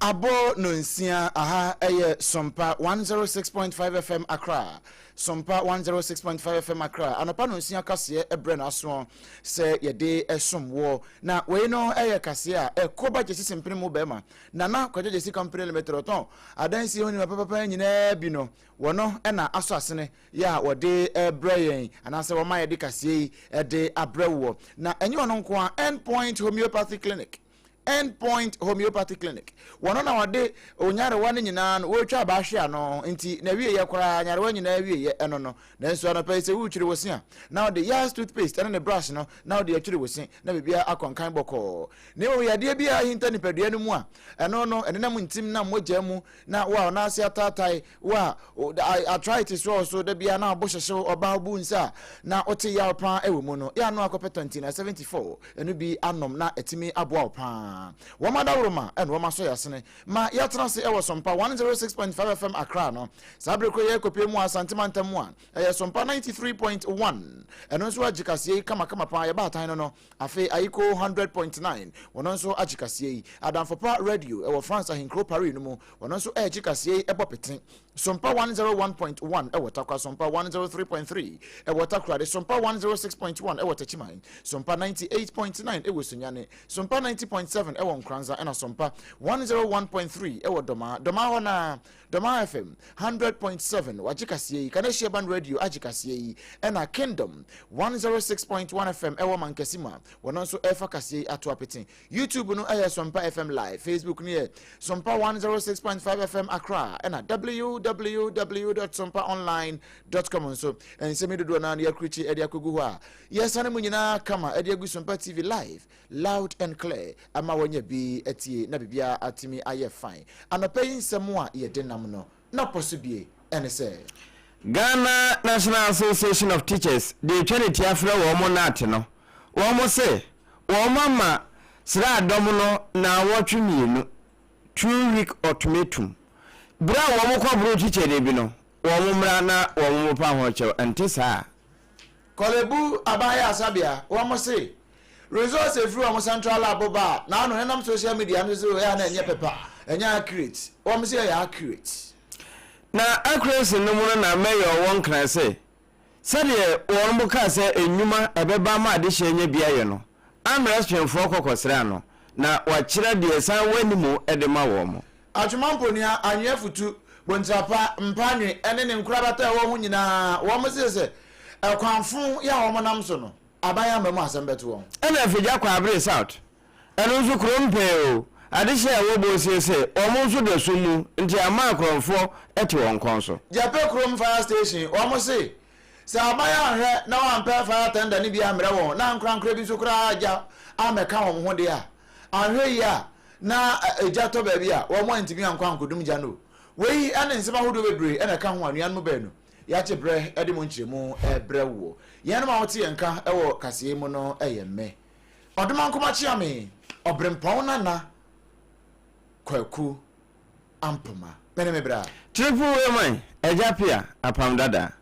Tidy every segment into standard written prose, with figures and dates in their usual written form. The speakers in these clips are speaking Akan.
Abɔ nonsia aha ɛyɛ Sompa 106.5 FM Accra. Sompa 106.5 FM Accra. Anɔpa nonsia kaseɛ ɛbrɛ n'asoɔ sɛ yɛde ɛsom woɔ. Na wei no ɛyɛ kaseɛ a ɛkɔ ba gyesi sempene mu bɛrima. Nana Kwadwo Gyesi Company Limited ɔtɔn adansie ho nneɛma papapa nyinaa bi no wɔno ɛna asɔ asene yɛ a wɔde ɛbrɛ yɛn anaasɛ wɔma yɛde kaseɛ yi ɛde abrɛ woɔ. Na ɛnyɛ ɔno nko a End Point Homeopathy Clinic End Point Homeopathy Clinic. Wɔn na wɔde onyarewa no nyinaa no wɔretwa aba ahwe ano nti na wieɛ koraa nyarewa nyinaa wieɛ ɛno no. Nanso anɔpa yi sɛ woretwiri wo se a na wɔde Yaz toothpaste ɛne ne brush no na wɔde atwiri wo se na biribiara akɔ nkan bɔkɔɔ. Na mmom yadeɛ bi a ahinta nipadua no mu a ɛno no ɛnenam ntim nam mogya mu na wo a ɔnan ase ataatae wo a arthritis wɔ so da biara na ɔbo hyehyew ɔbaa obu nsa a na wote yaw paa wɔ mu no yɛ ano akɔpɛ tɔntina 74 ɛno bi anom na ɛtumi aboa wo paa wɔn adaworoma ɛna wɔn asɔ yasene ma yɛatena ase ɛwɔ Sompa 106.5 FM Accra no saa bere koro yɛ kɔpie mu a Asante mantam mu a ɛyɛ Sompa 93.1 ɛno nso agye kaseɛ yi kamakama paa yɛba atan no no Afei Ayiko 100.9, wɔn nso agye kaseɛ yi. Adamfo Pa Radio wɔ France ahenkuro Paris no mu, wɔn nso regye kaseɛ yi bɔ pete. Sompa 101.1 wɔ Tarkwa, Sompa 103.3 wɔ Takoradi, Sompa 106.1 wɔ Techiman, Sompa 98.9 wɔ Sunyani, Sompa 90.7 wɔ Nkoranza ɛna Sompa 101.3 wɔ Dɔmaa. Dɔmaa hɔ no ara, Dɔmaa FM 100.7 wagye kaseɛ yi, Kaneshie Urban Radio agye kaseɛ yi, ɛna Kingdom 106.1 FM ɛwɔ Mankasi mu a wɔn nso ɛrefa kaseɛ yi ato apete. YouTube no ɛyɛ Sompa FM Live, Facebook no yɛ Sompa 106.5 FM Accra, ɛna www.sompaonline.com nso nsɛm yi dodoɔ no ara no yɛakurukyi ɛde akɔgu hɔ a yɛsane mu nyinaa kama ɛde agu Sompa TV Live Loud and clear ama wanya bi atie na biribiara atumi ayɛ fine. Anɔpa yi nsɛm a yɛde nam no na pɔ so bie ɛne sɛ. Ghana National Association of Teachers de retwa ne ti afrɛ wɔn nate no, wɔn se wɔn ama sraadɔm no naawɔtwe mmienu, two-week ultimatum, berɛ a wɔn kɔboro tikyani bi no, wɔn mmra na wɔn mmopa ho kyɛw, ɛnte saa a. Korle Bu Aban Ayaresabea, wɔn se Results efiri wɔn central lab ba a n'ano nenam social media no so sɛ ɛyɛ a na ɛnyɛ pɛpa, ɛnyɛ accurate. Wɔn se ɛyɛ accurate. Na accuracy no mu no na Mayor wɔ nkran se sɛdeɛ wɔn kaa sɛ nnwuma ɛbɛba ama adehyeɛ anya bi ayɛ no, Amrɛ Spinfoɔ kɔ kɔsraa no na wakyerɛ deɛ ɛsan wɔ animu de ma wɔn. Atwoma Mponua, Anwea Futu, Bontirapa, Mpanwe ne ne nkorabata a ɛwɔ ho nyinaa wɔn se sɛ ɛkwanfo yɛ a wɔn nam so no, Aban ama mu asɛm bɛto wɔn. Ɛna Afigya Kwaabere South, ɛno nso kurom pɛɛ o, adehyeɛ a ɛwɔ Bosie se wɔn nso da sum mu nti ama akorɔmfoɔ te wɔn kɔn so. Gyapɛ kurom fire station, wɔn se sɛ aban anhwɛ na wɔampɛ fire tender no bi ammrɛ wɔn na ankorankorɛ bi nso koraa gya ammɛka wɔn ho deɛ a, anhwɛ yie a na egya tɔ baabi a wɔn antumi ankɔ ankodum gya no o. Wei ne nsɛm ahodoɔ bebree na ɛka ho a anuanom baanu Yɛagye berɛ de mu nkyerɛmu rebrɛ woɔ. Yɛnom a wote yɛn nka wɔ kaseɛ yi mu no yɛ me, Ɔdomankoma Kyeame, Ɔberempɔn Nana Kwaku Ampoma. Me ne me bra. Triple Wayman, Agya Pia, Apam Dada.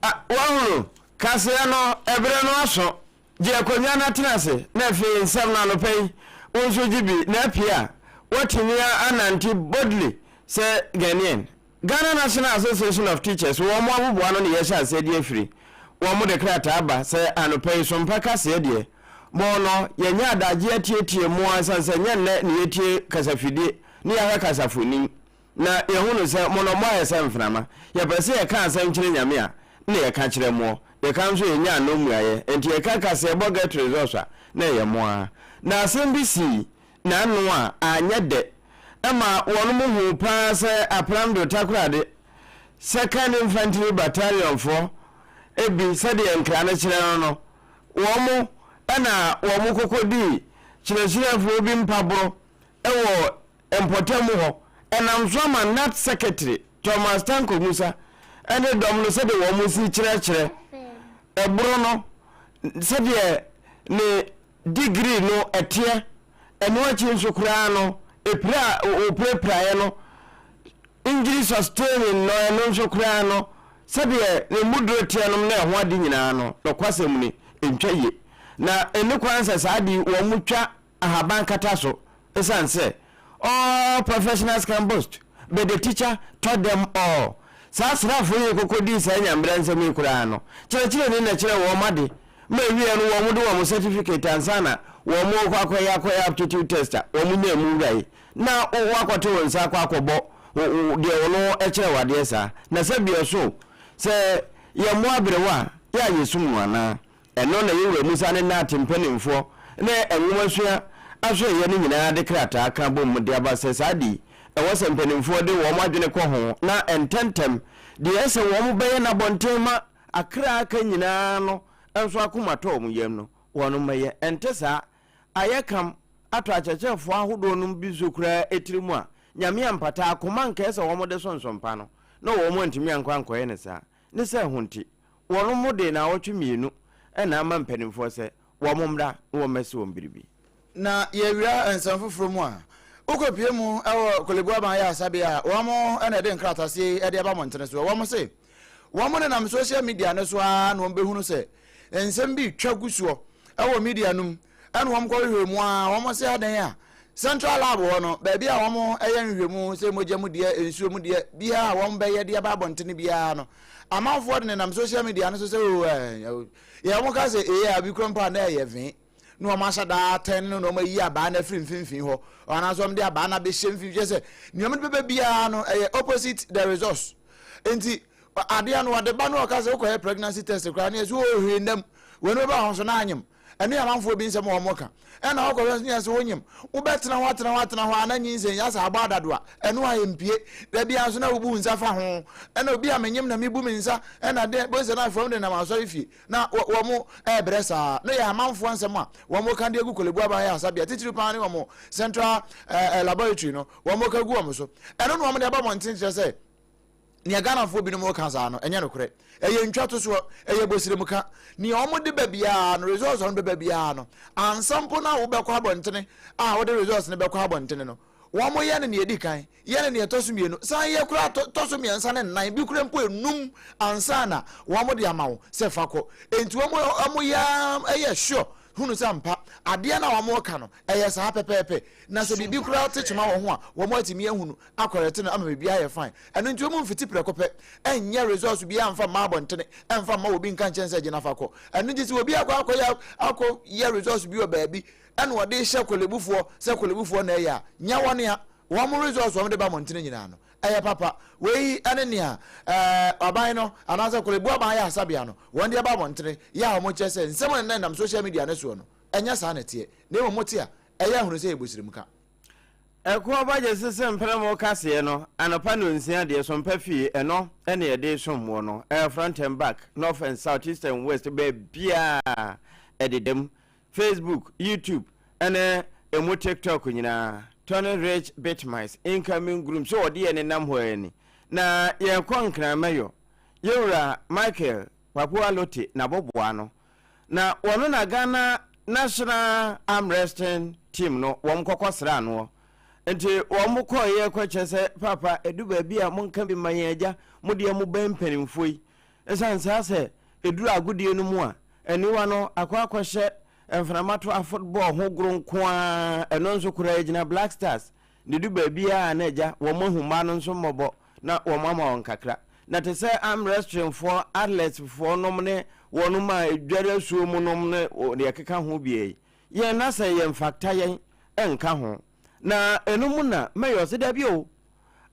A, woahunu, kaseɛ no, ɛberɛ no aso. Gye akonnwa na tena ase, na afei nsɛm no anɔpa yi, wo nso gye bi, na apue a, woatumi anante boldly sɛ Ghanaian. Ghana National Association of Teachers, wɔn aboboa no na yɛhyɛ aseɛ de afiri. Wɔn de krataa ba sɛ anɔpa yi, Sompa kaseɛ deɛ, mo no, yɛnyɛ adagyeɛ atietie mo ara, ɛsiane sɛ nyɛ nnɛ na yɛtie kasafidie ne yɛahwɛ kasafonin. Na yɛhunu sɛ mo no moayɛ sɛ mframa. Yɛpɛ sɛ yɛka asɛm kyerɛ Nyame a, na yɛka kyerɛ moɔ. Yɛka nso yɛnya ano mmuaeɛ. Enti yɛka kaseɛbɔ get results a, na ɛyɛ mo ara. Na asɛm bi sii n'ano a anyɛ dɛ. Ɛma wɔnom huu paa sɛ Aprando Takoradi Second Infantry Battalion foɔ bi, sɛdeɛ nkra no kyerɛ no no, wɔn na wɔn kɔkɔdii kyerɛkyerɛfoɔ bi mpaboro wɔ mpɔtam hɔ. Ɛnam so ama NAT Secretary Thomas Tanko Musa ne dɔm no sɛdeɛ wɔn si kyerɛkyerɛ ɛboro no sɛdeɛ ne degree no ɛteɛ. Ɛno akyi nso koraa no, ɛpira a wɔpirapiraeɛ no. Injury sustaining no ɛno nso koraa no, sɛdeɛ ne mu duro teɛ nom ne ɛho ade nyinaa no, nɔkwasɛm ni, ɛntwa yie. Na ɛnni kwan sɛ saa ade yi wɔtwa ahaban kata so ɛsiane sɛ all professionals can boast, but the teacher taught them all. Saa asraafoɔ yi kɔkɔdii saa nyamberɛ nsɛm yi koraa no, kyerɛkyerɛni na ɛkyerɛɛ wɔn ade ma ɛwieɛ no wɔn de wɔn certificate ansa na wɔn rekɔ akɔyɛ akɔyɛ aptitude test a wɔn nyaa mu wurae na woakɔte wo nsa akɔ akɔbɔ deɛ ɔno kyerɛ wo adeɛ saa. Na sɛ bi ɔso sɛ yɛmmoa aberewa a, yɛ a yɛsum no anaa? Ɛno na yɛn wura Musa ne Naate mpanimfoɔ ne nwomasua asoɛeɛ no nyinaa de krataa ka bom de aba sɛ saa ade yi, ɛwɔ sɛ mpanimfoɔ de wɔn adwene kɔ ho na ntɛmntɛm deɛ ɛsɛ wɔn bɛyɛ no abɔnten ma akra a aka nyinaa no nso akoma tɔ wɔn yam no, wɔn mmɛyɛ. Ɛnte saa ayɛ kam atɔ akyerɛkyerɛfoɔ ahodoɔ nom bi nso koraa tiri mu a, Nyame ampata, akoma nkaɛ sɛ wɔn de so nsompa no, na wɔn antumi ankɔ ankɔyɛ no saa, ne sɛ ɛho nti, wɔn de naawɔtwe mmienu na ama mpanimfoɔ sɛ wɔn mmra na wɔn mmɛse wɔn biribi. Na yɛwura nsɛm foforɔ mu a, wokɔpue mu wɔ Korle-Bu Aban Ayaresabea a, wɔn na ɛde nkrataseɛ yi de aba mmɔntene soɔ. Wɔn se, wɔn nenam social media no so ara na wɔbɛhunu sɛ nsɛm bi retwa gu soɔ wɔ media no mu, ɛna wɔn kɔhwehwɛ mu ara, wɔn se adɛn a Central Lab hɔ no, baabi a wɔn yɛ nhwehwɛmu sɛ mogya mu deɛ, nsuo mu deɛ, biara a wɔn bɛyɛ de aba abɔntene biara no, amanfoɔ de nenam social media no so sɛ oo ɛɛ, yɛ wɔn ka sɛ ee a bi kura mpo a na ɛyɛ vee. na wɔn ahyɛ daa atɛn no na wɔn ayi abaa no afiri mfimfini hɔ anaasɛ wɔn de abaa no abɛhyɛ mfimfini kyerɛ sɛ nea wɔn de bɛbɛ biara no ɛyɛ opposite the results nti adeɛ no wɔde ba no ɔka sɛ wokɔyɛ pregnancy test koraa ne yɛ sɛ wɔhwee nam wɔn bɛba ho so na anyem ɛno yɛ amanfoɔ bi nsɛm wɔn ka ɛna wɔkɔhwɛ nso yɛ sɛ wonyem wobɛtena hɔ atena hɔ atena hɔ a na nyinsɛn yɛ asɛ abɔ adadoa ɛno a ɛmpie da biara nso na wobu nsa fa ho ɛna obi a menyem na mebu me nsa ɛna de bonsɛ na afam de nam asɔre fie Na wɔn rebrɛ saa. No yɛ amanfoɔ nsɛm a wɔn ka de agu Korle-Bu Aban Ayaresabea, titiriw paa ne wɔn Central Laboratory no, wɔn ka gu wɔn so. Ɛno na wɔn de aba mmɔnten kyerɛ sɛ nea Ghanafoɔ binom reka saa no, ɛnyɛ nokorɛ. Ɛyɛ ntwatosoɔ, ɛyɛ bosiremka. Nea wɔn de ba biara no, results a wɔn de ba biara no, ansa mpo na wobɛkɔ abɔntene a wode results no bɛkɔ abɔntene no, Wɔyɛ no nea edi kan, yɛ no nea ɛtɔ so mmienu, san yɛ koraa tɔ so mmiɛnsa ne nnan, bi koraa mpo enum ansa na wɔde ama wo sɛ fa kɔ. Enti wɔn wɔyɛ ara yɛ sure hunu sɛ ampa adeɛ no a wɔreka no ɛyɛ saa pɛpɛɛpɛ. Na sɛ biribi koraa te kyema wɔ ho a, wɔatumi ahunu akɔrɛte no ama biribi ayɛ fine. Ɛno nti wɔn mfiti prɛko pɛ nyɛ results biara mfa mma abɔntene mfa mma obi nka nkyɛn sɛ gye na fa kɔ. Ɛno nti sɛ obi akɔ akɔyɛ akɔyɛ results bi wɔ baabi ɛna ɔde rehyɛ Korlebufoɔ sɛ Korlebufoɔ na ɛyɛ a, nyɛ wɔn a wɔn results wɔn de ba mmɔntene nyinaa no, ɛyɛ papa. Wei ɛne nea ɛɛ aban no anaasɛ Korlebu aban ayɛ asabea no wɔn de aba mmɔntene yɛ a wɔn kyerɛ sɛ nsɛm a nenam social media no soɔ no ɛnyɛ saa na ɛteɛ na mmom mote a ɛyɛ ahunu sɛ ɛyɛ bosirimka. Ɛkoɔ ba gye sese mpene mo kaseɛ no anɔpa nonsia deɛ sompa fie ɛno ɛne yɛde som moɔ no ɛyɛ front and back north and south east and west baabiaa ɛdedam Facebook, YouTube, ne emu TikTok nyinaa, Tony Rich Bitmice, Incoming Groom, so ɔde yɛn nenam hɔ ara ni. Na yɛrekɔ Nkran Mɛyɔ, yɛn wura Michael Kwaku Allotey n'aboboa no, na wɔno na Ghana National Arm Wrestling Team no wɔn kɔkɔ sraa noɔ. Nti wɔn kɔeɛ kɔkyerɛ sɛ, Paapa, ɛdu baabi a monka bi ma yɛn agya, mo deɛ mobɛn mpanimfoɔ yi. Esiane saa sɛ eduru agodie no mu a, aniwa no akɔ akɔhyɛ mframa to afotbɔɔl ho goro nko ara, ɛno nso koraa egyina Black Stars na edu baabi a na agya wɔn ahu mmaa no nso mmɔbɔ na wɔn ama wɔn kakra. Na te sɛ arm wrestlingfoɔ, athletesfoɔ nom ne wɔnom a edware asuo mu nom ne deɛ ɛkeka ho biara yi, yɛn na sɛ yɛn fakta yɛn nka ho. Na ɛno mu na mɛyɔ sɛ dabi o,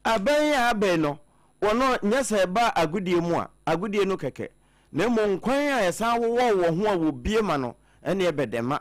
abɛn a abɛn no, Wɔno, nyɛ sɛ ɛba agodie mu a, agodie no kɛkɛ, na mmom nkwan a ɛsan wowɔ wɔ ho a wɔbue ma no, ɛnneɛ bɛdɛma.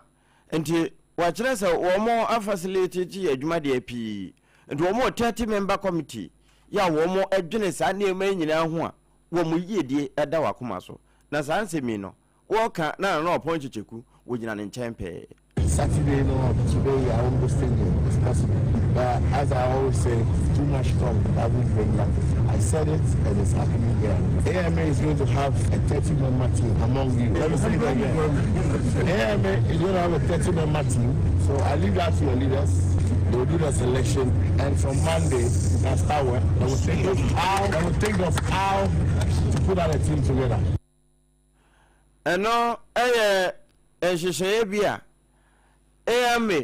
Nti, wɔakyerɛ sɛ wɔn afasiliteti yɛ adwuma deɛ pii. Nti wɔn wɔ 30 member committee yɛ a wɔn dwene saa nneɛma yi nyinaa ho a, wɔn yiedie da wɔn akoma so. Na saa nsɛm yi no, Wɔka na na ɔpɔn kyekyeku, wɔgyina ne nkyɛn pɛɛ. Saturday no today I won't go stadium it's possible but as I always say too much talk doesn't bring nothing I said it and it's happening here AMA is going to have a 30 member team among you let me say it again AMA is going to have a 30 member team so I leave that to your leaders. They will do the selection, and from Monday, we can start work. They will think of how, they will think of how to put out a team together. Ɛno yɛ nhyehyɛeɛ bi a AMA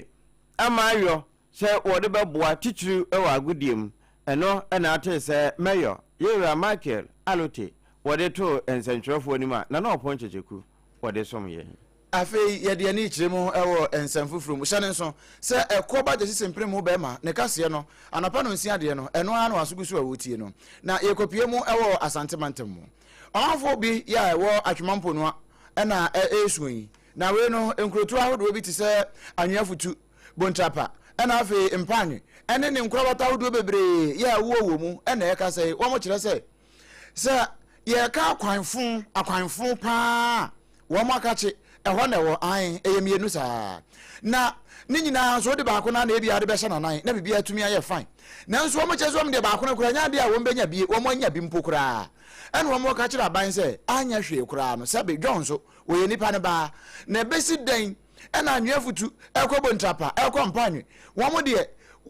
ama ayɔ sɛ wɔde bɛboa titiriw wɔ agodie mu. Ɛno na atee sɛ Mayor, Yɛwura Michael Allotey wɔde too nsɛntwerɛfoɔ anim a Nana Ɔpɔn Kyekyeku wɔde som yɛn. Afei yɛde yɛn ani rekyerɛ mu wɔ nsɛm foforo mu. Hyɛ no nso sɛ ɛkoɔ ba gyesi sempene mu bɛrima ne kaseɛ no anɔpa nonsia deɛ no, ɛno ara na w'aso gu so a woretie no. Na yɛrekɔpue mu wɔ Asante mantam mu. Ɔmanfoɔ bi yɛ a ɛwɔ Atwema Mponoa na ɛresuo yi. Na wei no, nkurotoɔ ahodoɔ bi te sɛ Anwea Futu, Bontrapa, ɛna afei Mpaanwe ne ne nkorabata ahodoɔ bebree yɛ a ɛwowɔ wɔ mu na ɛrekasa yi. Wɔkyerɛ sɛ, sɛ yɛreka akwanfo, akwanfo paa a, wɔn akakye, ɛhɔ na ɛwɔ, ae, ɛyɛ mmienu saa. Na ne nyinaa nso wode baako no na ebi ade bɛhyɛ n'anan na biribi atumi ayɛ fine. Nanso wɔn kyerɛ sɛ wɔn deɛ baako no koraa nyɛ adeɛ a wɔn bɛnya bie, wɔn anya bi mpo koraa. Ɛna wɔn ka kyerɛ aban sɛ anyɛ hwee koraa no, sɛbe John nso wɔyɛ nipa no baa. Na ɛbɛsi dɛn ɛna anwea futu ɛkɔ bontrapa ɛkɔ mpanwe wɔn deɛ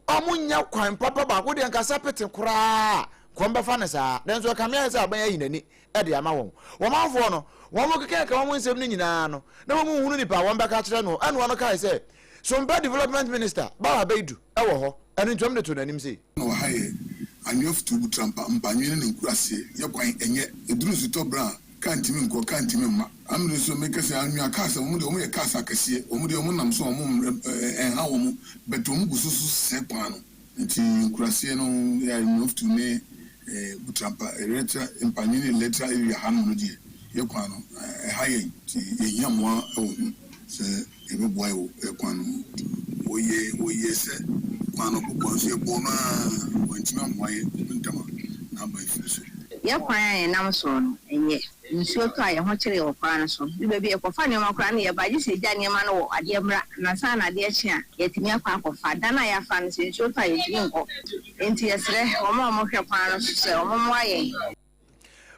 wɔn nya kwan papa baako deɛ nkasa pete koraa kɔn bɛfa no saa. Nanso ɛkame ayɛ sɛ aban ayi n'ani de ama wɔn. Wɔn manfoɔ no, wɔn kekaaka wɔn nsɛm no nyinaa no, na wɔn nhunu nipa a wɔn bɛka akyerɛ no. Ɛna wɔn kae sɛ, Sompa Development Minister, Bawa Baidu, wɔ hɔ. Ɛno nti wɔn de too n'anim sei. Na wɔ ha yɛ anwea futuo Butrampa, Mpanwee ne ne nkuraseɛ yɛ kwan ɛnyɛ. Ɛduru nsutɔ berɛ a, kaa ntumi nkɔ, kaa ntumi mma. Amene nso meka sɛ anwea cars a wɔn deɛ wɔn yɛ cars akɛseɛ, wɔn deɛ wɔn nam so a wɔn mmerɛ ɛnha wɔn, but wɔn gu so so sɛe kwan no. Nti nkuraseɛ no yɛ Noftu ne Butrampa, Eretra, Mpanyin ne Letra area hanom no deɛ yɛ kwan no ɛha yɛn nti yɛhia mmoa wɔ ho sɛ yɛbɛboa yɛ wɔ kwan no ho. Wɔyɛ wɔyɛ sɛ kwan no bɔbɔ nso yɛbɔɔ no ara wɔantumi ammoa yɛ ntɛm a na aba afiri so. Yɛ kwan a yɛnam soɔ no ɛnyɛ. Nsuo tɔ a, yɛn ho kyere wɔ kwan no so. Du baabi a, yɛkɔfa nneɛma koraa na yɛba, gye sɛ yɛgya nneɛma no wɔ adeɛ mmra na ansa na adeɛ kye a, yɛatumi akɔ akɔfa. Da no a yɛafa no, sɛ nsuo tɔ a, yɛntumi nkɔ. Enti yɛsrɛ wɔn a wɔhwɛ kwan no so sɛ wɔmmoa yɛn.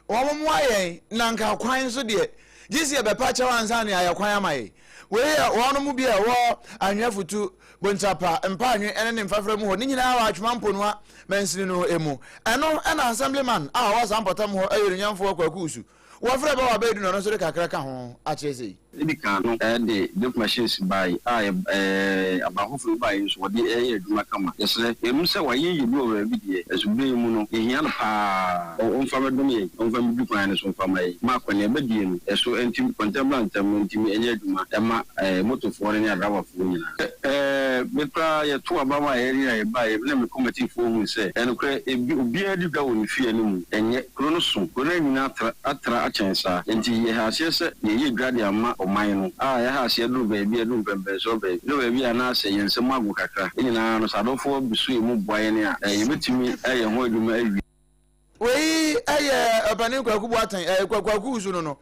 Wɔmmoa yɛn, na anka kwan nso deɛ, gye sɛ yɛbɛpa kyɛw ansa na yɛayɛ kwan ama yɛn. Wei yɛ wɔn mu bi a ɛwɔ Anwea Futu, Bontrapa, Mpaanwe ne ne mfafra mu hɔ, ne nyinaa wɔ Atwema Mponoa mansini no mu. Ɛno na Assemblyman a ɔwɔ saa mpɔtam hɔ yɛ Onuonyamfoɔ Kwaku Usu. Wɔfrɛ Bawa Baidu na ɔno nso de kakra ka ho akyerɛ sei. Edi kan no, de drip machines bae a aban foforo yi bae nso wɔde reyɛ adwuma kama. Yɛsrɛ, ɛwom sɛ wɔayɛ yiye bi wɔ baabi deɛ, nanso bere yi mu no, yehia no paa. Wɔmfa mmɛdom yɛn, wɔmfa mmedi kwan no so mfa mma yɛn, ma akɔneaba die no so ntim, kɔntɛmmra ntɛm no ntumi nyɛ adwuma mma motofoɔ no ne adraivafoɔ nyinaa. Ɛɛ, me koraa yɛtoo aba maa yɛn a yɛbaeɛ na me kɔmatifoɔ huu sɛ, ɛyɛ nokorɛ, ebi, obiara di dwa wɔ ne fie anim. Ɛnyɛ, kuro no so, kuro no anyini atra, atra akyɛn saa. Enti yɛhyɛ aseɛ sɛ yɛyɛ dwa de ama ɔman no. A yɛahyɛ aseɛ aduru baabi a, aduru mpɛnpɛnsoɔ baabi, aduru baabi a na asɛ yɛn nsam ago kakra. Ne nyinaa no, sɛ adɔfoɔ bɛso yɛn mu boa yɛn a, yɛbɛtumi ayɛ ho adwuma awie. Wei yɛ ɔpanin Kwaku Boateng, ɛɛ Kwaku Wusu no no.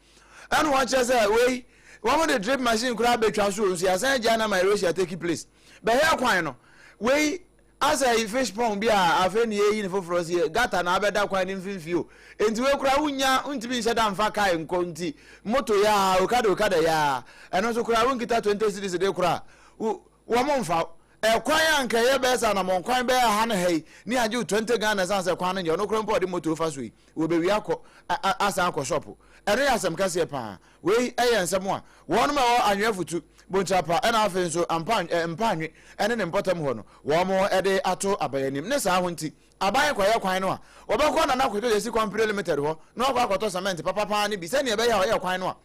Ɛna wɔn kyerɛ sɛ wei wɔn de drip machine koraa betwa so nso yɛasan agya na ma Erosia take place. Bɛhwɛ kwan no, wei asɛ fish pond bi a afei ne yɛyi ne foforɔ si gata na abɛda kwan ne mfimfini o. Nti wei koraa wonya ntumi nhyɛ da mfa kae nkɔ nti moto yaa okada okada yaa ɛno nso koraa wonkita 20 cedis de koraa Wɔn mfa wo. Ɛkwan a anka ɛyɛ bɛyɛ sɛ anamɔn kwan bɛyɛ ha ne ha yi ne agye wo 20 Ghana ɛsiane sɛ kwan no nyɛ ɔno koraa mpo a ɔde moto fa so yi wɔbɛwie akɔ asan akɔ shop. Ɛno yɛ asɛm kɛseɛ paa. Wei yɛ nsɛm a wɔnom a ɛwɔ Anwea Futu, Bonkyapa ɛna afei nso Ampa Mpaanwe ɛne ne mpɔtam hɔ no wɔn de ato aban anim. Ne saa ho nti Aban kɔyɛ kwan no a, wɔbɛkɔ Nana Kojo Gyasi Company Limited hɔ na wɔakɔ akɔtɔ cement papa paa no bi sɛnea ɛbɛyɛ a ɔyɛ kwan no a,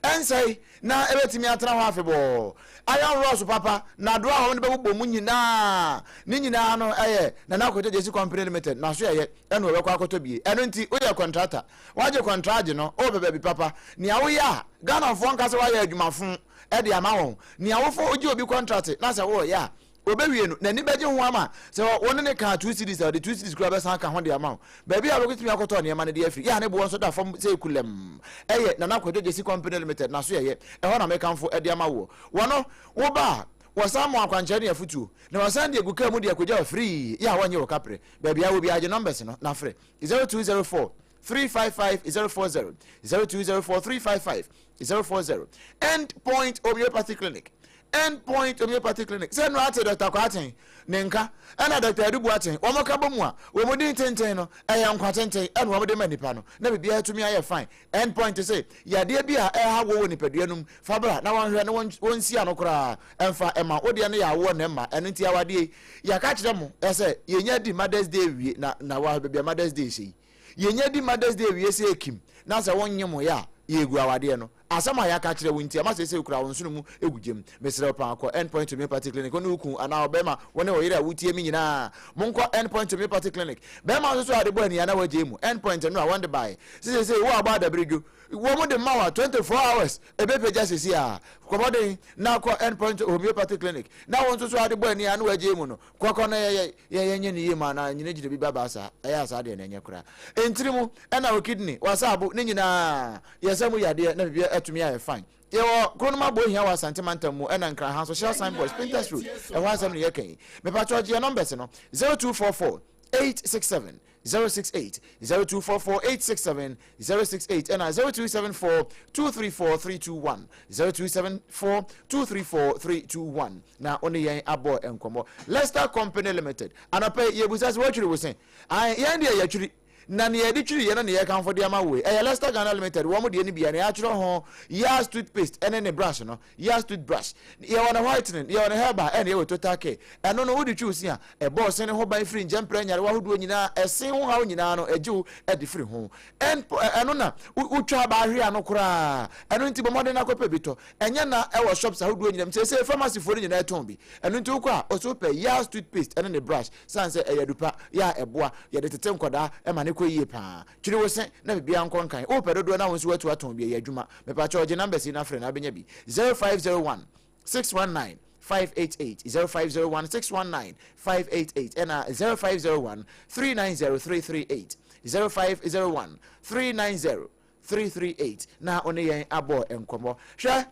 ɛnsɛe na ebetumi atena hɔ afebɔɔ. Iron rods papa, nnadoa a wɔde bɛbobɔ mu nyinaa, ne nyinaa no yɛ Nana Kojo Gyasi Company Limited n'asoɛeɛ na wɔbɛkɔ akɔtɔ bi. Ɛno nti, woyɛ kɔntrata, woagye kɔntragye no, wopɛ baabi papa. Nea woyɛ a, Ghanafoɔ nka sɛ woayɛ adwumafo de ama wɔn. Nea wofa wogye obi kɔntrate na sɛ woreyɛ a, Obewie no, n'ani bɛgye ho ama sɛ wo ne no kaa 2 cedis a, ɔde 2 cedis koraa bɛsan aka ho de ama wo. Baabi a wobɛtumi akɔtɔ nneɛma no de afiri, yɛ a ne boɔ nso da fam sɛ kulɛmm. Ɛyɛ Nana Kwadwo Gyasi Company Limited n'asoɛeɛ. Ɛhɔ na mekamfo de ama woɔ. Wɔno, woba a, wɔsan ma wo akwankyerɛ ne afotuo, na wɔsan de agu kaa mu de akɔgya wo firii, yɛ a wɔnnye wo kaprɛ. Baabi a wɔ biara, gye numbers no na frɛ, 0204 355 040, 0204 355 040. End Point Homeopathy Clinic. End Point Homeopathy Clinic. Sɛ nnora ate Dr. Kwarteng ne nka ɛna Dr. Adu Boateng wɔn ka bɔ mu a, wɔn din tenten no ɛyɛ nkwa tenten ɛna wɔn de ma nipa no na biribiara atumi ayɛ fine. End Point se yadeɛ bi a ɛha wo wɔ nipadua no mu fa bra na wɔnhwɛ na wɔnsi ano koraa ɛmfa ɛma wo deɛ no yɛ awoɔ na ɛmma ɛno nti awadeɛ yi yɛaka kyerɛ mo ɛsɛ yɛnya di Mother's Day wie na na wɔ baabi a Mother's Day hyɛ yi yɛnya di Mother's Day wie sɛ ekim na sɛ wonnye mo yɛ a yɛgu awadeɛ no. Asɛm a yɛaka akyerɛ wo nti, ama seesei koraa wo nsono mu gu gyam. Mesrɛ wo paa, kɔ End Point Homeopathy Clinic. Wo ne wo kunu anaa ɔbarima, wo ne wo yere a wotie me nyinaa, monkɔ End Point Homeopathy Clinic. Barima nso so a ade bɔ ani a na wagyae mu. End Point nnora wɔn de baeɛ. Sɛ seesei wo a wabɔ adabiridwo, wɔn de ma wo a 24 hours ɛbɛpagya seesei ara. Kɔ mmɔden na kɔ End Point Homeopathy Clinic. Na wo nso so a ade bɔ ani a na wagyae mu no, kɔ kɔ na yɛ yɛ yɛnyɛ ne yie mu anaa nyinagyina bi ba baa saa. Ɛyɛ a saa deɛ na ɛnyɛ koraa. Ntini mu ɛna wo kidney, w'asaabo, ne nyinaa. Yɛsa mu yadeɛ na biribiara atumi ayɛ fine. Yɛwɔ Kronom Abohia wɔ Asante mantam mu ɛna Nkran ha nso Shell signboard Spintex Road ɛhɔ asɛm na yɛka yi. Mepakyɛw gye yɛn numbers no 0244 867 068 0244 867 068 ɛna 0274 234 321 0274 234 321 na wo ne yɛn abɔ nkɔmmɔ. Lester Company Limited anɔpa yi yɛbusa sɛ woatwiri wo se? Ae yɛn deɛ yɛatwiri. Na nea yɛde twiri yɛ no na yɛkamfo de ama wo yi. Ɛyɛ Lester Ghana Limited, wɔn deɛ no bi a nea yɛatwerɛ ho Yas toothpaste ɛne ne brush no, Yas toothbrush. Yɛwɔ no whitening, yɛwɔ no herbal, ɛna yɛwɔ total care. Ɛno no wode twi wo se a, ɛbɔ wo se no ho ban firi ngyɛmprɛ nyarewa ahodoɔ nyinaa, ɛse ho haw nyinaa no ɛgye wo de firi ho. Ɛn ɛno na wotwa aba ahwe ano koraa. Ɛno nti bɔ mmɔden na kɔpɛ bi tɔ. Ɛnyɛ na ɛwɔ shops ahodoɔ nyinaa mu. Seesei pharmacy foɔ no nyinaa tɔn bi. Ɛno nti wokɔ a, ɔsɛ wopɛ Yas toothpaste ɛne ne brush. Sane sɛ ɛyɛ adu pa yɛ a ɛboa, yɛde tete nkwadaa ma no kɔ yie paa. Twiri wo se na biribiara nkɔ nkan. Wopɛ dodoɔ na wo nso woatu atɔn bi, ɛyɛ adwuma. Mepakyɛw gye numbers yi na frɛ na wobɛnya bi. 0501 619 588, 0501 619 588 ɛna 0501 390 338, 0501 390 338 na wo ne yɛn abɔ nkɔmmɔ. Hwɛ!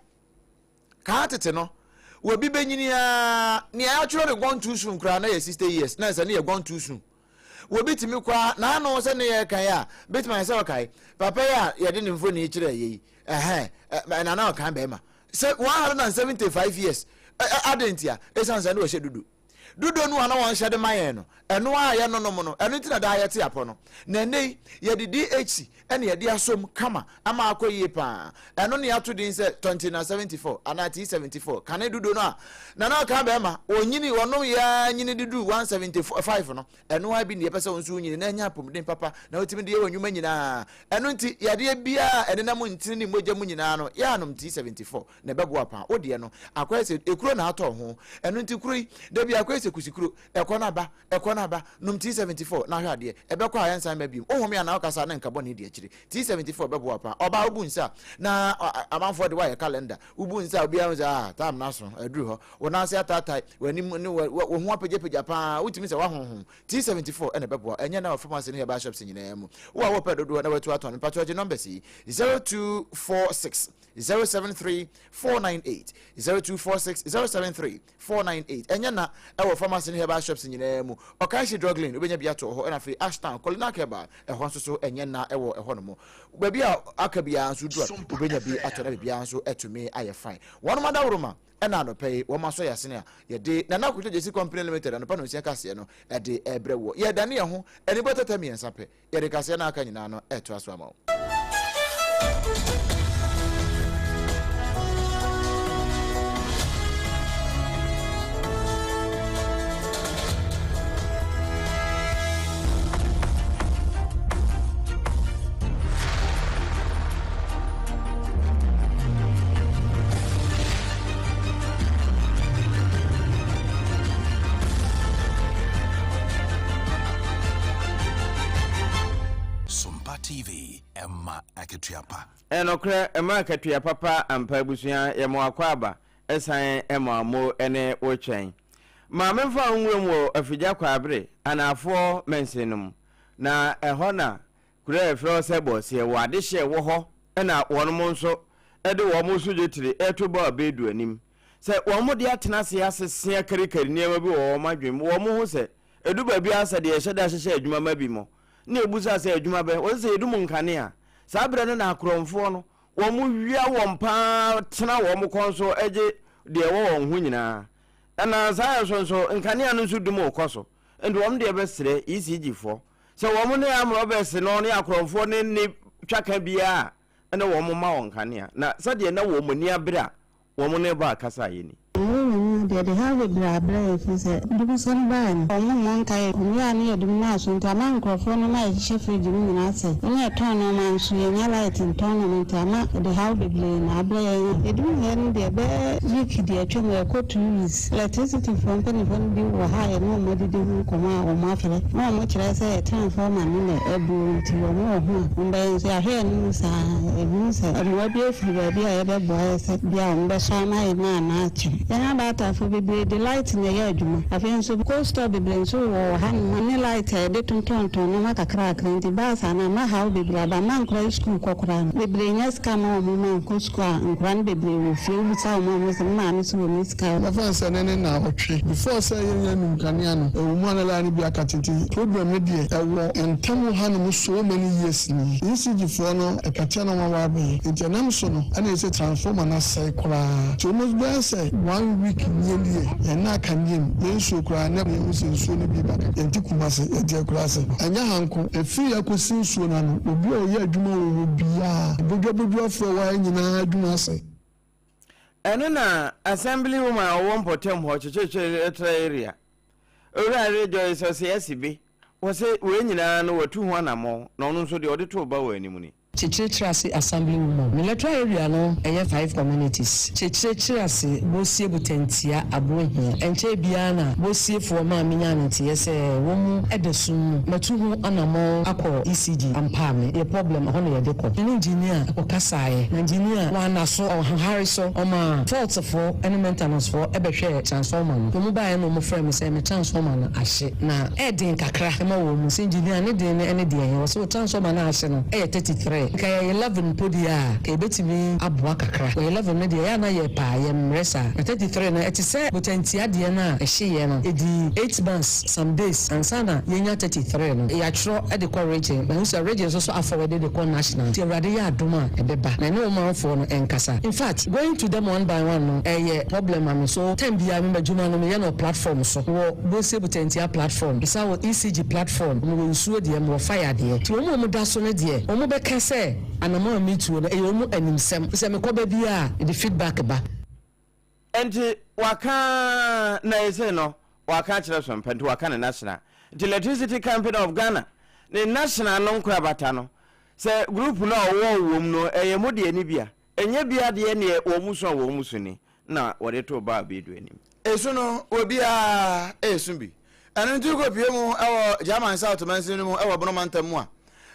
Kan tete no, obi bɛnyini ara, nea yɛatwerɛ no gone too soon koraa na yɛ 60 years, na ɛsɛ ne yɛ gone too soon. Obi tumi kɔ ara, n'ano sɛ ne yɛ kan a, bɛtumi ayɛ sɛ ɔkae. Papa yi a yɛde ne mfoni kyerɛ yɛ yi, ɛhɛn, ɛna na ɔkan bɛrima. Sɛ 175 years, adɛn ntia? Ɛsiane sɛ ne wɔhyɛ dudu. Dodoɔ no a na wɔnhyɛ de ma yɛn no, ɛno ara a yɛnonom no, ɛno nti na daa yɛte apɔ no. Na ɛnnɛ yi, yɛde DHC na yɛde asɔ mu kama ama akɔ yie pa ara. Ɛno na yɛato din sɛ Tɔntina 74 anaa T74. Kane dodoɔ no a na na ɔka bɛrima, ɔnyini, ɔnom yɛ ara nyini de duru 175 no, ɛno ara bi na yɛpɛ sɛ wo nso wonyini na anya apɔmuden papa na wotumi de yɛ w'anwuma nyinaa. Ɛno nti, yadeɛ biara a ɛnenam ntini ne mogya mu nyinaa no, yɛanom T74. Na ɛbɛboa paa. Wo deɛ no, akɔyɛ sɛ ekuro na atɔ ho. Ɛno nti kuro yi, da bi akɔyɛ sɛ kusikuro. Ɛkɔ na aba, ɛkɔ na aba. Nom T74 na hwɛ adeɛ. Ɛbɛkɔ a ɛnsan mma biom. Wohome anaa wokasa a na nka bɔne di akyire. T74 bɛboa paa. Ɔbaa wobu nsa a, na amanfoɔ de wo ayɛ calendar. Wobu nsa a obiara hu sɛ ah, time no aso, aduru hɔ. Wo nan ase ataatae, w'anim ne wo ho apagyapagya paa. Wotumi sɛ woahonhon. T74 na ɛbɛboa wo. Ɛnyɛ na wɔ pharmacy ne herbal shops nyinaa mu. Wo a wopɛ dodoɔ na woatu atɔn no, mpakyɛw gye numbers yi, 0246 073 498 0246 073 498 Ɛnyɛ na ɛwɔ pharmacy ne herbal shops nyinaa mu. Ɔkanhye Drug Lane wobɛnya bi ato hɔ ɛna afei Ashtown Kolinak Herbal ɛhɔ nso so ɛnyɛ na ɛwɔ ɛhɔ nom. Baabi a aka biara nso duru a wobɛnya bi atɔ na biribiara nso atumi ayɛ fine. Wɔnom adaworoma ɛna anɔpa yi wɔn asɔ yɛn asene a yɛde Nana Akoto Gyesi Company Limited anɔpa nonsia kaseɛ no ɛde ɛbrɛ woɔ. Yɛdane yɛn ho anibɔ tɛtɛ mmiɛnsa pɛ. Yɛde kaseɛ no a aka nyinaa no retoa so ama wo. Sompa TV, ɛma akatua pa. Ɛnokorɛ ɛma akatua papa ampa abusua yɛ mo akwaaba ɛsan ɛma mo ɛne wo twɛn ma me nfa wo nwura mu wɔ afigya kwaabere anaafoɔ mɛnsen no mu na ɛhɔ na Kuro a yɛfrɛ hɔ sɛ Bɔseɛ wɔ adehyeɛ wɔ hɔ na wɔnom nso de wɔn so dwetire reto Baal Bedu anim. Sɛ wɔn de atena ase asese akarikari nneɛma bi wɔ wɔn adwene mu, wɔn ho sɛ ɛdu baabi ara sɛ deɛ yɛhyɛ da hyehyɛ adwuma ma bi mo na yɛbusa sɛ adwuma bɛn, wɔse sɛ yɛdum nkanea. Saa berɛ no na akorɔmfoɔ no wɔn wia wɔn pa ara tena wɔn kɔn so gye. deɛ ɛwɔ wɔn ho nyinaa. Ɛna saa nso nso nkanea no nso dum rekɔ so. Nti wɔn deɛ bɛsrɛ ECG foɔ sɛ wɔn ne armed robbers no ne akorɔmfoɔ no nni twaka biara a ɛna wɔn mma wɔn nkanea. Na sɛdeɛ na wɔn ani abere a wɔn ne baa kasaeɛ ni. Wɔn nyinaa deɛ, ɛde haw bebree abrɛ yɛn ɛfiri sɛ dubusɛm baeɛ no, wɔn mmɔ nkaeɛ. Wɔyɛ a na yɛdum no aso nti ama nkurɔfoɔ nneɛma a yɛhyehyɛ fridge mu nyinaa asɛe. Yɛn a yɛtɔn nneɛma nso, yɛnnya light ntɔn nneɛma nti ama ɛde haw bebree na abrɛ yɛn. Yɛdum yɛn no deɛ, ɛbɛyɛ week deɛ atwam, ɛrekɔ 2 weeks. Electricity foɔ mpanimfoɔ no bi wɔ ha a yɛne wɔn adidi ho nkɔmmɔ a wɔafrɛ na wɔkyerɛ sɛ yɛ transformer no na abuo nti wɔn wɔ ho a wɔbɛyɛ nso yɛahwɛ anim saa yɛhunu sɛ mmoa bi afiri baabi a yɛbɛboa yɛ sɛ bi a wɔbɛsɔ ama yɛn no anaa akyɛ. Yɛn abaatafoɔ bebree de light na ɛyɛ adwuma. Afei nso cold store bebree nso wɔ wɔ hanom ne light a yɛde tontɔntɔn nneɛma kakrakra nti baa saa no ama haw bebree aba ama nkwadaa yi sukuu kɔ koraa no bebree nnya sika mma wɔn mma nkɔ sukuu a nkwadaa no bebree wɔ fie wobisa wɔn a wɔse me maame se wɔnni sika. Yɛmfa no sɛ ɛnnɛ ne naawɔtwe before sɛ yɛnya num kanea no, ɛwɔ mu a na line no bi aka tete. Problem no deɛ ɛwɔ ntam ha nom so many years nie. ECG foɔ no ɛkatea na wɔn aba abɛyɛ nti ɛnam so no ɛna ɛsɛ transformer no asɛe koraa nti almost bɛyɛ sɛ one week nie deɛ yɛn nna kanea mu, yɛn nsuo koraa ɛnnɛ na yɛhu sɛ nsuo no bi ba kakra. Yɛnte Kumasi, yɛte akuraase. Ɛnyɛ ha nko, ɛfiri ha kɔsi nsuo no ano, obi a ɔyɛ adwuma wɔ hɔ biara, bodwabodwafoɔ a ɛwɔ ha nyinaa adwuma asɛe. Ɛno na Assembly woman a ɔwɔ mpɔtam hɔ, Kyekyere Electoral Area, Owura Rejoice Osei Asibe, ɔse wei nyinaa no watu ho anammɔn na ɔno nso deɛ ɔde too ba wɔ anim ni. Kyekyere Ase Assembly Woman. Me electoral area no ɛyɛ five communities, Kyekyere Ase, Bosie Butantia, Abohia. Ɛnkyɛɛ biara na Bosiefoɔ maa me nyaa ne nteeɛ sɛ wɔn mu da sum mu. Matu ho anamɔn akɔ ECG ampaa me yɛ problem ɛhɔ na yɛde kɔ. Me ne engineer kɔ kasaeɛ na engineer wanna so ɔhare so ɔmaa fault foɔ ne maintenance foɔ bɛhwɛɛ transformer no. Wɔn baeɛ na wɔn frɛɛ me sɛ me transformer no ahye na ɛɛden kakra ma wɔn mu sɛ engineer ne den no ne deɛ he wɔse wo transformer no ahye no yɛ 33 nka yɛyɛ 11 mpo deɛ a nka yɛbɛtumi aboa kakra wɔ 11 no deɛ ɛyɛ a na yɛ paa yɛ mmerɛ saa na 33 no ɛte sɛ botantia deɛ no a ɛhyeeɛ no ɛdii 8 months some days ansa na yɛnya 33 no yɛatwerɛ de kɔ region mahu sɛ region nso so afɔwɛde de kɔ national nti Awurade yɛ adom a ɛbɛba na ɛne wo manfoɔ no nkasa infact going to them one by one no ɛyɛ problem ma me so time biara me madwuma no meyɛ no wɔ platform so mewɔ Bose Botantia platform mesan wɔ ECG platform mewɔ nsuo deɛ mewɔ fire deɛ nti wɔn a wɔda so no deɛ wɔn bɛka sɛ anamɔn a metuo no ɛyɛ wɔn animsɛm fisɛ mekɔ ba biara a mede feedback ba. Nti waka ara na ɛsei no waka akyerɛ Sompa nti waka ne national nti Electricity Company of Ghana ne national no nkorabata no sɛ group no a ɔwɔ wɔ mu no ɛyɛ mo deɛ ne bi a ɛnyɛ bi adeɛ neɛ wɔn su a wɔn su ni na wɔde too baa Bedu anim. Esu no, obiara resu bi. Ɛno nti wokɔpue mu wɔ German South mansini no mu wɔ Bono mantam mu a,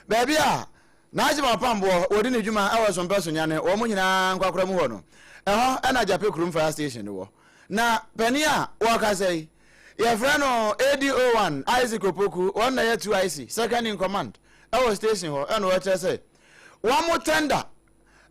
baabi a Naajim Apamboɔ wɔdi ne dwuma wɔ Sompɛ Sunyani wɔn nyinaa nkwakora mu hɔ no, ɛhɔ na Gyapɛ Kurom Fire Station no wɔ. Na panin a wɔrekasa yi, yɛfrɛ no ADO1 Isaac Opoku, wɔn na ɛyɛ 2IC, second in command, wɔ station hɔ, ɛna wɔkyerɛ sɛ wɔn tender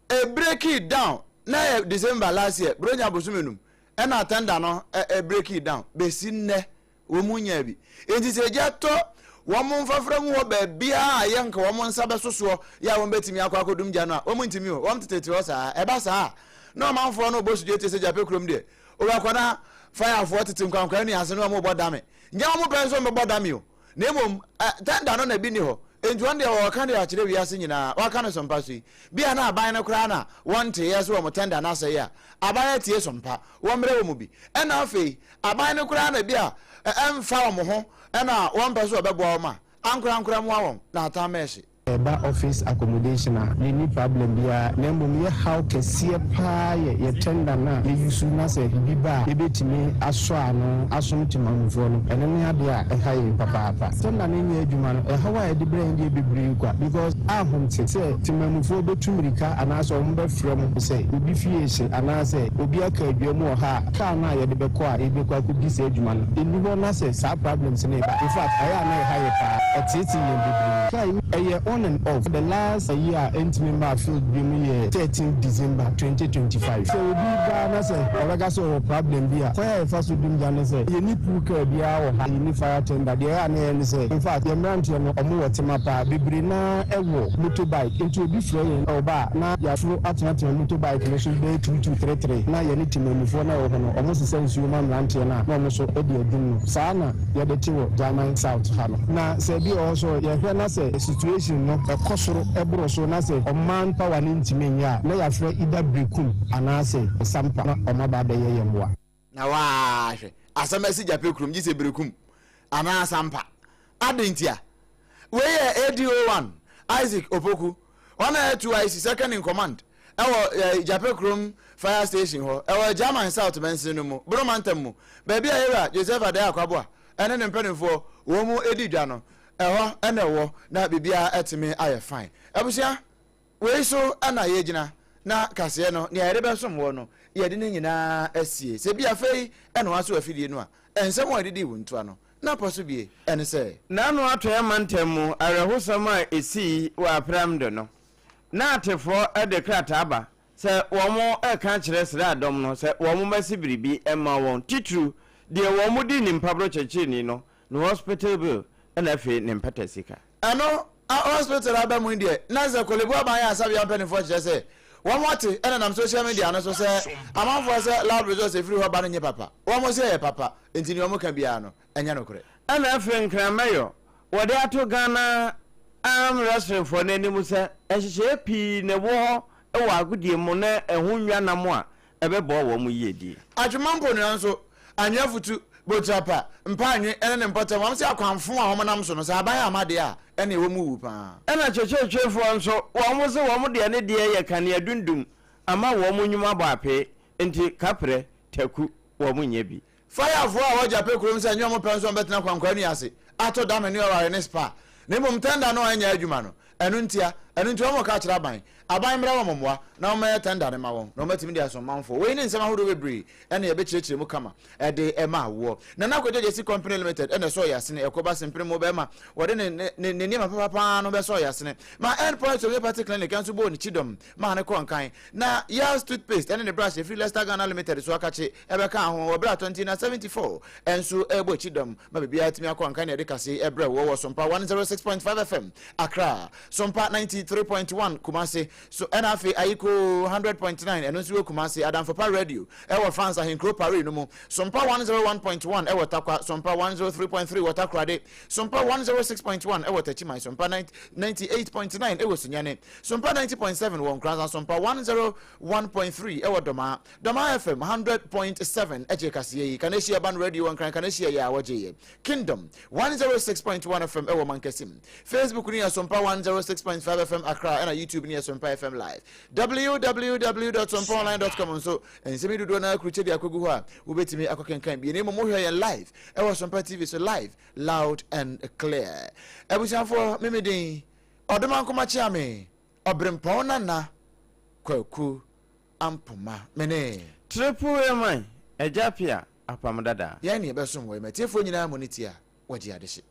ɛbreaki down na ɛyɛ December last year, Buronya bosome num, ɛna tender no ɛbreaki down, bɛsi nnɛ wɔn nyaa bi. Enti sɛ egya tɔ wɔn mfafra mu hɔ baabiara a ɛyɛ nka wɔn nsa bɛso soɔ yɛ a wɔbɛtumi akɔ akɔdum gya no a, wɔn ntumi o, wɔn tetete hɔ saa. Ɛba saa a, na ɔmanfoɔ no rebɔ sudwe te sɛ gyapɛ kurom deɛ, wobɛkɔ na fayafoɔ tete nkwankwan nnua ase na wɔrebɔ dame. Nyɛ wɔn pɛ nso wɔbɛbɔ dame o, na mmom tɛnda no na bi nni hɔ. Enti wɔn deɛ wɔreka de akyerɛ wiase nyinaa, wɔaka no sompa so yi. Bi a na aban no koraa na wɔnteeɛ sɛ wɔn tɛnda no asɛe a, aban atie sompa, wɔmmrɛ wɔn bi. Ɛna afei, Aban no koraa na bi a ɛmfa wɔn ho na wɔmpɛ sɛ wɔbɛboa wɔn a, ankorankora mmoa wɔn na atam ɛhye. Ɛba office accommodation a, yɛnni problem biara na mmom yɛ haw kɛseɛ paa yɛ yɛ tender no a yɛ use na sɛ biribi ba a yɛbɛtumi asɔ ano asom temanmufoɔ no, ɛno ne adeɛ a ɛha yɛn papaapa. Tender no nyɛ adwuma no, ɛhaw a ɛde brɛ yɛn deɛ bebree kwa because ahomte sɛ temanmufoɔ bɛtu mmirika anaasɛ wɔbɛfrɛ mo sɛ obi fie rehye anaasɛ obi aka adua mu wɔ ha a, car no a yɛde bɛkɔ a yɛbɛkɔ akɔdi saa adwuma no ɛnni hɔ na sɛ saa problems no reba, in fact ɛyɛ a na ɛha yɛ paa, ɛteetee yɛn bebree. Car yi ɛyɛ. On and off. The last ayi a ɛntumi mmaa field bio mu yɛ 13 December 2025. Sɛ obi ba na sɛ ɔbɛka sɛ ɔwɔ problem bi a, kwan a yɛfa so dum gya ne sɛ, yɛnni pool car biara wɔ ha, yɛnni fire tender. Deɛ ɛyɛ a na yɛyɛ ne sɛ, in fact, yɛn mmeranteɛ no, wɔwɔ tema paa. Bebree no ara wɔ motorbike, nti obi frɛ yɛn ɔba a, na yɛaforo atenatena motorbike no so bɛyɛ two two three three, na yɛne temammufoɔ no a ɛwɔ hɔ no, wɔsesa nsuo ma mmeranteɛ no a, na wɔn nso de adum no. Saa na yɛde te wɔ German South ha no. Na sɛ bi wɔ hɔ nso yɛhwɛ na sɛ situation no kɔ soro boro so na sɛ ɔman power no ntumi nyɛ a, na yɛafrɛ either Berekum anaasɛ Sampa na wɔn aba abɛyɛ yɛn mmoa. Na waa hwɛ, asɛm asi Gyapɛ kurom gye sɛ Berekum anaa Sampa. Adɛn ntia? Wei yɛ ADO1 Isaac Opoku, ɔno na ɛyɛ 2IC, second in command, ɛwɔ eh, Gyapɛ kurom fire station hɔ, ɛwɔ German South mansin no mu, Bono mantam mu, baabi a yɛwura Joseph Adai Akwaboa ɛne ne mpanimfoɔ wɔn mu edi dwa no, ɛhɔ ɛna ɛwɔ na biribiara ɛtumi ayɛ fine. Abusua, wei so ɛna yɛgyina na kaseɛ no, nea yɛde bɛsom wɔ no, yɛde ne nyinaa asie. Sɛ bi afei ɛna waso afidie no a, nsɛm a yɛde dii wo ntoa no, na pɔ so bie ɛne sɛ. N'ano atɔeɛ mantam mu awerɛhosɛm a esii wɔ Aperam do no, na atefoɔ de krataa ba sɛ wɔreka akyerɛ sraadɔm no sɛ wɔmmɛse biribi mma wɔn, titiriw deɛ wɔdi ne mpaborɔ kyerɛkyerɛni no, ne hospital bill ɛna afei ne mpata sika. Ɛno a hospital aba mu yi deɛ, na sɛ Korle Bu aban ayaresabea mpanimfoɔ kyerɛ sɛ wɔn ate ɛnenam social media no so sɛ amanfoɔ sɛ lab results ɛfiri hɔ ba no nyɛ papa. Wɔn se ɛyɛ papa, nti nea wɔka biara no, ɛnyɛ nokorɛ. Ɛna afei Nkramayo wɔde ato Ghana Arm Wrestling foɔ no anim sɛ nhyehyɛeɛ pii na ɛwɔ hɔ wɔ agodie mu na ɛho nnwa nam a ɛbɛboa wɔn yiedie. Atwema mponua nso, anwea futu, botirapa, mpaanwe ne ne mpɔtam, wɔn se akwanfo a wɔnam so no, sɛ aban amma deɛ a, ɛneɛ wɔn wu paa. Ɛna kyerɛkyerɛfoɔ nso, wɔn se wɔn deɛ ne deɛ yɛ kanea dundum ama wɔn nnwuma bɔ apee, nti kaprɛ, taku, wɔn nyɛ bi. Fayafoɔ a wɔgya pɛ kurom sɛ ɛnyɛ wɔn pɛ nso wɔbɛtena kwankwaa nnua ase atɔ dame ne ɔware ne spa na mmom tɛnda no a ɛnyɛ adwuma no, ɛno ntia. Ɛno nti wɔreka akyerɛ aban, aban mmrɛ wɔn mmoa na wɔmmɛyɛ tɛnda no mma wɔn na wɔatumi de asom manfoɔ. Wei ne nsɛm ahodoɔ bebree na yɛbɛkyerɛkyerɛ mu kama de ma woɔ. Nana Kwadwo Gyasi Company Limited na ɛsɔɔ yɛn asene, ɛkɔba sempene mu bɛrima wɔde ne ne ne nneɛma papa pa ara no bɛsɔɔ yɛn asene ma End Point Homeopathy Clinic nso bɔɔ ne kyidɔm maa no kɔɔ nkan. Na Yals Toothpaste ne ne brush ɛfiri Leicester Ghana Limited so akakye ɛbɛkaa ho wɔ berɛ a 20 na 74 nso ɛrebɔ akyi dɔm ma biribiara atumi akɔ nkan na yɛde kase yi ɛbrɛ wɔ wɔ Sompa 106.5 FM Accra, Sompa 93.1 Kumasi so ɛna afei Ayiko 100.9 ɛno nso wɔ Kumasi, Adamfopa Radio ɛwɔ France ahenkuro Paris no mu, Sompa 101.1 ɛwɔ Tarkwa, Sompa 103.3 wɔ Takoradi, Sompa 106.1 ɛwɔ Techiman, Sompa 98.9 ɛwɔ Sunyani, Sompa 90.7 wɔ Nkoranza, Sompa 101.3 ɛwɔ Dɔmaa, Dɔmaa FM 100.7 ɛgye kaseɛ yi, Kaneshie Urban Radio wɔ Nkran Kaneshie yɛ a wɔgye yɛ, Kingdom 106.1 FM ɛwɔ Mankasim, Facebook no yɛ Sompa 106.5 FM Accra ɛna YouTube no yɛ Sompa FM Live, www.sompaonline.com nso nsɛm yi dodoɔ no ara kurukyɛ de akɔgu hɔ a wobɛtumi akɔkenkan bi, na mmom wohwɛ yɛn live ɛwɔ Sompa TV so live, loud and clear. Abusuafoɔ, meme din Ɔdomankoma Kyeame, Ɔberempɔn Nana Kwaku Ampoma, mene. Triple M Agya Pia Apam Dada. Yɛn ne yɛbɛsom wɔ yɛn atiefoɔ nyinaa mu ne tie a wɔgye adehye.